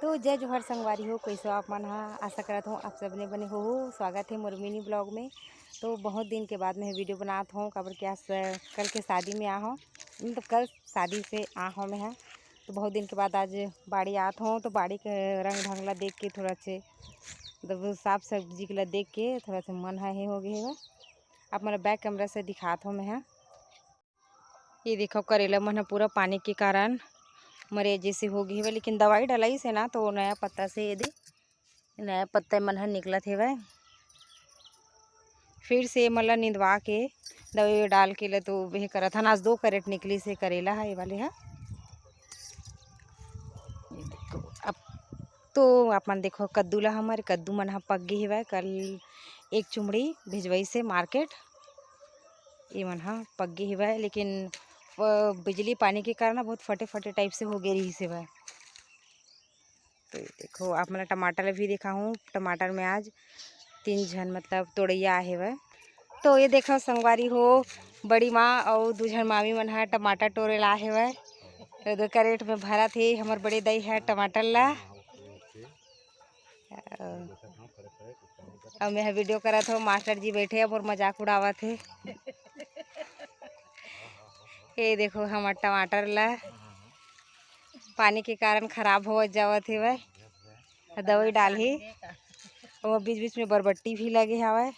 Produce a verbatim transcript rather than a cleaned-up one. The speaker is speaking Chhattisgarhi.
तो जय जोहार संगवारी हो, कइसे हो आप मन ह? आशा करत हूँ आप सबने बने हो। स्वागत है मोर मिनी ब्लॉग में। तो बहुत दिन के बाद मैं वीडियो बनात हूँ, काबर कि आज कल के शादी में आ हूँ, मतलब कल शादी से आ हूँ मैं ह। तो बहुत दिन के बाद आज बाड़ी आत हूँ, तो बाड़ी के रंग ढंग ला देख के थोड़ा से, मतलब साफ सब्जी के ला देख के थोड़ा से मन ह हे हो गए हे। आप मन बैक कैमरा से दिखात हूँ मैं ह। ये देखो करेला मन ह पूरा पानी के कारण मरे जैसे हो गए हे, लेकिन दवाई डलाइस हे ना, तो नया पत्ता से ये दे नया पत्ता मन ह निकलत हेवय। फिर से ये मन ल निंदवा के दवाई डाल के ले तो ये करत हन। आज दो कैरेट निकलिस हे करेला ह, ये वाले ह। ये देखो, अब तो आप मन देखो कद्दू ला, हमर कद्दू मन ह पक गे हेवय। कल एक चुमड़ी भिजवाइस हे मार्केट, ये मन ह पक गे हेवय, लेकिन बिजली पानी के कारण बहुत फटे फटे टाइप से हो गे रहिस हेवय। तो ये देखो, आप मन ल टमाटर भी दिखाहूँ। टमाटर में आज तीन झन मतलब तोड़इया आए हेवय। तो ये देखो संगवारी हो, बड़ी माँ अउ दू झन मामी मन ह टमाटर टोरे ला आए हेवय। तो दो कैरेट में भरत हे हमर बड़े दाई ह टमाटर ला। अउ मैं ह वीडियो करत हो, मास्टर जी बैठे अब और मजाक उड़ावत हे। ये देखो हमर टमाटर ला पानी के कारण खराब होवत जावत हेवय। दवाई डालही, वो बीच बीच में बरबट्टी भी लगे हवय।